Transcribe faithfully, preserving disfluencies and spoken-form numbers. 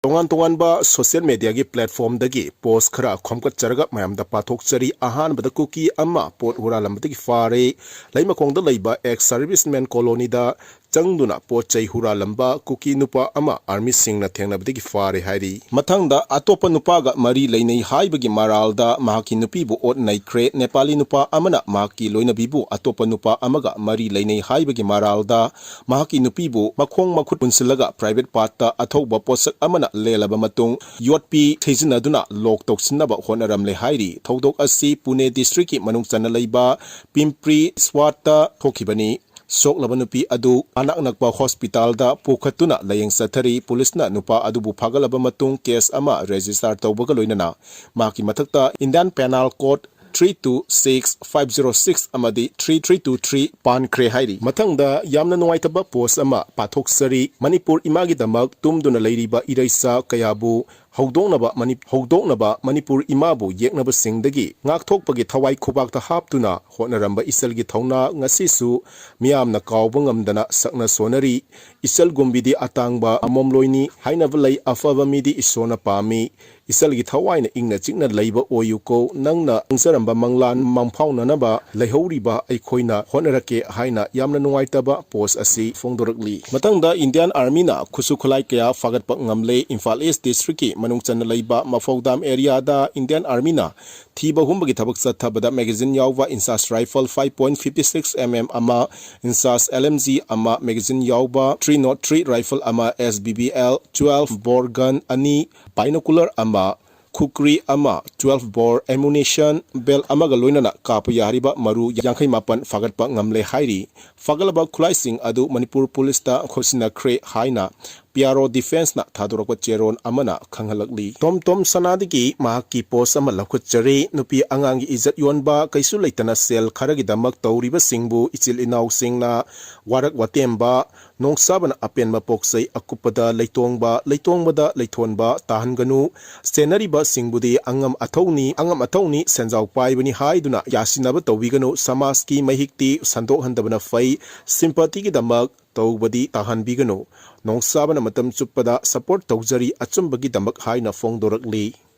ꯇꯣꯉꯥꯟ ꯇꯣꯉꯥꯟꯕ social mediaꯒꯤ platformꯗꯒꯤ post ꯈꯔ ꯈꯣꯝꯒꯠꯆꯔꯒ ꯃꯌꯥꯝꯗ ꯄꯥꯊꯣꯛꯆꯔꯤ꯫ ꯑꯍꯥꯟꯕꯗ ꯀꯨꯀꯤ ꯑꯃ ꯄꯣꯠ ꯍꯨꯔꯥꯜꯂꯝꯕꯗꯒꯤ ꯐꯥꯔꯦ꯫ ꯂꯩꯃꯈꯣꯡꯗ ꯂꯩꯕ ex serviceman colonyꯗ ꯆꯪꯗꯨꯅ ꯄꯣꯠ ꯆꯩ ꯍꯨꯔꯥꯜꯂꯝꯕ ꯀꯨꯀꯤ ꯅꯨꯄꯥ ꯑꯃ armyꯁꯤꯡꯅ ꯊꯦꯡꯅꯕꯗꯒꯤ ꯐꯥꯔꯦ ꯍꯥꯏꯔꯤ꯫ ꯃꯊꯪꯗ ꯑꯇꯣꯞꯄ ꯅꯨꯄꯥꯒ ꯃꯔꯤ ꯂꯩꯅꯩ ꯍꯥꯏꯕꯒꯤ ꯃꯔꯥꯜꯗ ꯃꯍꯥꯛꯀꯤ ꯅꯨꯄꯤꯕꯨ ꯑꯣꯠ ꯅꯩꯈ꯭ꯔꯦ꯫ ꯅꯦꯄꯥꯂꯤ ꯅꯨꯄꯥ ꯑꯃꯅ ꯃꯍꯥꯛꯀꯤ ꯂꯣꯏꯅꯕꯤꯕꯨ ꯑꯇꯣꯞꯄ ꯅꯨꯄꯥ ꯑꯃꯒ ꯃꯔꯤ ꯂꯩꯅꯩ ꯍꯥꯏꯕꯒꯤ ꯃꯔꯥꯜꯗ ꯃꯍꯥꯛꯀꯤ ꯅꯨꯄꯤꯕꯨ ꯃꯈꯣꯡ ꯃꯈꯨꯠ ꯄꯨꯟꯁꯤꯜꯂꯒ private partꯇ ꯑꯊꯧꯕ ꯄꯣꯠꯁꯛ ꯑꯃꯅ ꯂꯦꯜꯂꯕ ꯃꯇꯨꯡ ꯌꯣꯠꯄꯤ ꯁꯤꯖꯤꯟꯅꯗꯨꯅ lock ꯇꯧꯁꯤꯟꯅꯕ ꯍꯣꯠꯅꯔꯝꯂꯦ ꯍꯥꯏꯔꯤ꯫ ꯊꯧꯗꯣꯛ ꯑꯁꯤ ꯄꯨꯅꯦ districtꯀꯤ ꯃꯅꯨꯡ ꯆꯟꯅ ꯂꯩꯕ ꯄꯤꯝꯄ꯭ꯔꯤ ꯁ꯭ꯋꯥꯠꯇ ꯊꯣꯛꯈꯤꯕꯅꯤ꯫ ꯁꯣꯛꯂꯕ ꯅꯨꯄꯤ ꯑꯗꯨ ꯃꯅꯥꯛ ꯅꯛꯄ hospitalꯗ ꯄꯨꯈꯠꯇꯨꯅ ꯂꯥꯌꯦꯡ ꯆꯠꯊꯔꯤ꯫ ꯄꯨꯂꯤꯁꯅ ꯅꯨꯄꯥ ꯑꯗꯨꯕꯨ ꯐꯥꯒꯠꯂꯕ ꯃꯇꯨꯡ case ꯑꯃ register ꯇꯧꯕꯒ ꯂꯣꯏꯅꯅ ꯃꯍꯥꯛꯀꯤ ꯃꯊꯛꯇ Indian Penal Code three two six, five zero six ꯑꯃꯗꯤ three three two three ꯄꯥꯟꯈ꯭ꯔꯦ ꯍꯥꯏꯔꯤ꯫ ꯃꯊꯪꯗ ꯌꯥꯝꯅ ꯅꯨꯡꯉꯥꯏꯇꯕ post ꯑꯃ ꯄꯥꯊꯣꯛꯆꯔꯤ꯫ ꯃꯅꯤꯄꯨꯔ ꯏꯃꯥꯒꯤꯗꯃꯛ ꯇꯨꯝꯗꯨꯅ ꯂꯩꯔꯤꯕ ꯏꯔꯩꯆꯥ ꯀꯌꯥꯕꯨ ꯍꯧꯗꯣꯛꯅꯕ ꯃꯅꯤ-, ꯍꯧꯗꯣꯛꯅꯕ ꯃꯅꯤꯄꯨꯔ ꯏꯃꯥꯕꯨ ꯌꯦꯛꯅꯕꯁꯤꯡꯗꯒꯤ ꯉꯥꯛꯊꯣꯛꯄꯒꯤ ꯊꯋꯥꯏ ꯈꯨꯕꯥꯛꯇ ꯍꯥꯞꯇꯨꯅ ꯍꯣꯠꯅꯔꯝꯕ ꯏꯆꯜꯒꯤ ꯊꯧꯅꯥ ꯉꯁꯤꯁꯨ ꯃꯤꯌꯥꯝꯅ ꯀꯥꯎꯕ ꯉꯝꯗꯅ ꯁꯛꯅ ꯁꯣꯟꯅꯔꯤ꯫ ꯏꯆꯜꯒꯨꯝꯕꯤꯗꯤ ꯑꯇꯥꯡꯕ ꯑꯃꯣꯝꯂꯣꯏꯅꯤ ꯍꯥꯏꯅꯕ ꯂꯩ, ꯑꯐꯕ ꯃꯤꯗꯤ ꯏꯁꯣꯔꯅ ꯄꯥꯝꯃꯤ꯫ ꯏꯆꯜꯒꯤ ꯊꯋꯥꯏꯅ ꯏꯪꯅ ꯆꯤꯛꯅ ꯂꯩꯕ ꯑꯣꯏꯌꯨꯀꯣ꯫ ꯅꯪꯅ ꯃꯥꯡꯖꯔꯝꯕ ꯃꯪꯂꯥꯟ ꯃꯪꯐꯥꯎꯅꯅꯕ ꯂꯩꯍꯧꯔꯤꯕ ꯑꯩꯈꯣꯏꯅ ꯍꯣꯠꯅꯔꯛꯀꯦ ꯍꯥꯏꯅ ꯌꯥꯝꯅ ꯅꯨꯡꯉꯥꯏꯇꯕ post ꯑꯁꯤ ꯐꯣꯡꯗꯣꯔꯛꯂꯤ꯫ ꯃꯊꯪꯗ Indian Armyꯅ ꯈꯨꯠꯁꯨ ꯈꯨꯠꯂꯥꯏ ꯀꯌꯥ ꯐꯥꯒꯠꯄ ꯉꯝꯂꯦ꯫ ꯏꯝꯐꯥꯜ East districtꯀꯤ ꯃꯅꯨꯡ ꯆꯟꯅ ꯂꯩꯕ ꯃꯐꯧꯗꯥꯝ areaꯗ Indian Armyꯅ ꯊꯤꯕ ꯍꯨꯝꯕꯒꯤ ꯊꯕꯛ ꯆꯠꯊꯕꯗ magazine ꯌꯥꯎꯕ INSAS rifle five point fifty six mm ꯑꯃ, INSAS LMG ꯑꯃ, magazine ꯌꯥꯎꯕ three nought three rifle ꯑꯃ, SBBL twelve bore gun ꯑꯅꯤ, binocular ꯑꯃ, ꯈꯨꯀ꯭ꯔꯤ ꯑꯃ, twelve bore ammunition belt ꯑꯃꯒ ꯂꯣꯏꯅꯅ ꯀꯥꯞꯄ ꯌꯥꯔꯤꯕ ꯃꯔꯨ ꯌꯥꯡꯈꯩ ꯃꯥꯄꯟ ꯐꯥꯒꯠꯄ ꯉꯝꯂꯦ ꯍꯥꯏꯔꯤ꯫ ꯐꯥꯒꯠꯂꯕ ꯈꯨꯠꯂꯥꯏꯁꯤꯡ ꯑꯗꯨ ꯃꯅꯤꯄꯨꯔ ꯄꯨꯂꯤꯁꯇ ꯈꯣꯠꯁꯤꯟꯅꯈ꯭ꯔꯦ ꯍꯥꯏꯅ P R O Defenceꯅ ꯊꯥꯗꯣꯔꯛꯄ ꯆꯦꯔꯣꯜ ꯑꯃꯅ ꯈꯪꯍꯜꯂꯛꯂꯤ꯫ ꯇꯣꯝ ꯇꯣꯝ ꯁꯅꯥꯗꯒꯤ ꯃꯍꯥꯛꯀꯤ post ꯑꯃ ꯂꯧꯈꯠꯆꯔꯤ꯫ ꯅꯨꯄꯤ ꯑꯉꯥꯡꯒꯤ ꯏꯖꯠ ꯌꯣꯟꯕ, ꯀꯩꯁꯨ ꯂꯩꯇꯅ ꯁꯦꯜ ꯈꯔꯒꯤꯗꯃꯛ ꯇꯧꯔꯤꯕꯁꯤꯡꯕꯨ ꯏꯆꯤꯜ ꯏꯅꯥꯎꯁꯤꯡꯅ ꯋꯥꯔꯛ ꯋꯥꯇꯦꯝꯕ, ꯅꯣꯡꯁꯥꯕꯅ ꯑꯄꯦꯟꯕ ꯄꯣꯛꯆꯩ, ꯑꯀꯨꯞꯄꯗ ꯂꯩꯇꯣꯡꯕ, ꯂꯩꯇꯣꯡꯕꯗ ꯂꯩꯊꯣꯟꯕ ꯇꯥꯍꯟꯒꯅꯨ꯫ ꯁꯦꯟꯅꯔꯤꯕꯁꯤꯡꯕꯨꯗꯤ ꯑꯉꯝ ꯑꯊꯧꯅꯤ, ꯑꯉꯝ ꯑꯊꯧꯅꯤ, ꯁꯦꯟꯖꯥꯎ ꯄꯥꯏꯕꯅꯤ ꯍꯥꯏꯗꯨꯅ ꯌꯥꯁꯤꯟꯅꯕ ꯇꯧꯕꯤꯒꯅꯨ꯫ ꯁꯃꯥꯖꯀꯤ ꯃꯍꯤꯛꯇꯤ ꯁꯟꯗꯣꯛꯍꯟꯗꯕꯅ ꯐꯩ꯫ Sympathyꯒꯤꯗꯃꯛ ꯇꯧꯕꯗꯤ ꯇꯥꯍꯟꯕꯤꯒꯅꯨ꯫ ꯅꯣꯡꯁꯥꯕꯅ ꯃꯇꯝ ꯆꯨꯞꯄꯗ support ꯇꯧꯖꯔꯤ ꯑꯆꯨꯝꯕꯒꯤꯗꯃꯛ ꯍꯥꯏꯅ ꯐꯣꯡꯗꯣꯔꯛꯂꯤ꯫